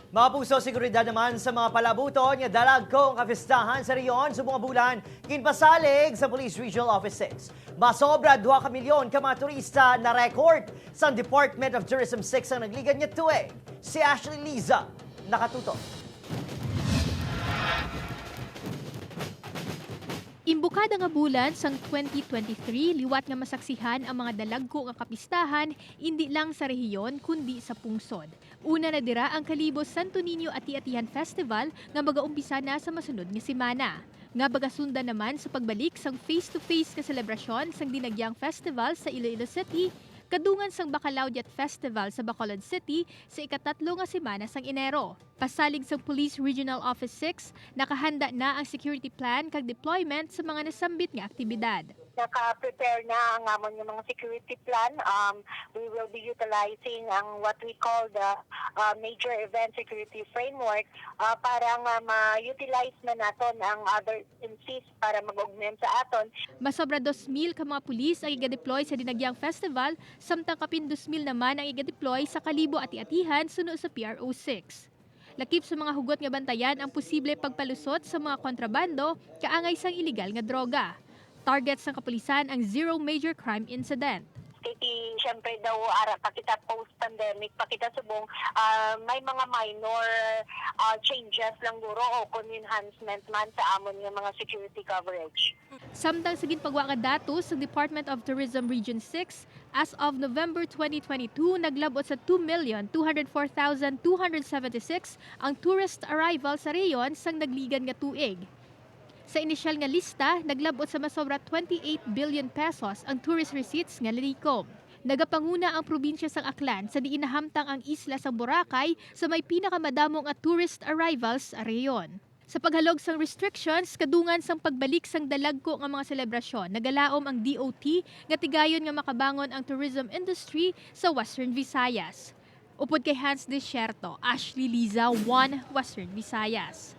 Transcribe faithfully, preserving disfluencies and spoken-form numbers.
Mapuso seguridad naman sa mga palabuton nga dalagko ang kapistahan sa rehiyon subong nga bulan, ginpasalig sa Police Regional Office six. Masobra dua ka milyon ka mga turista na record sang Department of Tourism six ang nagligad nga tuig. Si Ashley Liza nakatutok. Imbukada nga bulan sang twenty twenty-three, liwat nga masaksihan ang mga dalagko nga kapistahan, indi lang sa rehiyon kundi sa pungsod. Una na dira ang Kalibo Santo Niño Ati-Atihan Festival nga magaumpisa na sa masunod nga semana. Nga magasundan naman sa pagbalik sang face-to-face nga selebrasyon sang Dinagyang Festival sa Iloilo City, kadungan sang Bacalao Yacht Festival sa Bacolod City sa ikatatlo nga semana sang Enero. Pasalig sang Police Regional Office six, nakahanda na ang security plan kag deployment sa mga nasambit nga aktibidad. Naka-prepare na ang amon nga mga security plan. Um, we will be utilizing ang what we call the uh, major event security framework uh, para nga ma-utilize na naton ang other agencies para mag-augment sa aton. Masobra dos mil ka mga pulis ang iga-deploy sa Dinagyang Festival, samtang kapin dos mil naman ang iga-deploy sa Kalibo Ati-Atihan suno sa P R O six. Lakip sa mga hugot nga bantayan ang posible pagpalusot sa mga kontrabando kaangay sang iligal nga droga. Target sang kapulisan ang zero major crime incident. Kay siyempre daw ara pa kita post-pandemic, pa kita subong uh, may mga minor uh, changes lang guro o kung enhancement man sa amon nga mga security coverage. Samtang sa ginpagwa nga datos sa Department of Tourism Region six, as of November twenty twenty-two, naglab-ot sa two million two hundred four thousand two hundred seventy-six ang tourist arrival sa rehiyon sang nagligad nga tuig. Sa inisyal nga lista, naglab-ot sa masobra twenty-eight billion pesos ang tourist receipts nga nalikom. Nagapanguna ang probinsya sang Aklan sa diin nahamtang ang isla sang Boracay sa may pinakamadamo nga tourist arrivals sa rehiyon. Sa paghalog sang restrictions, kadungan sang pagbalik sang dalagko nga mga selebrasyon, nagalaom ang D O T nga tigayon nga makabangon ang tourism industry sa Western Visayas. Upod kay Hans Desierto, Ashley Liza, One Western Visayas.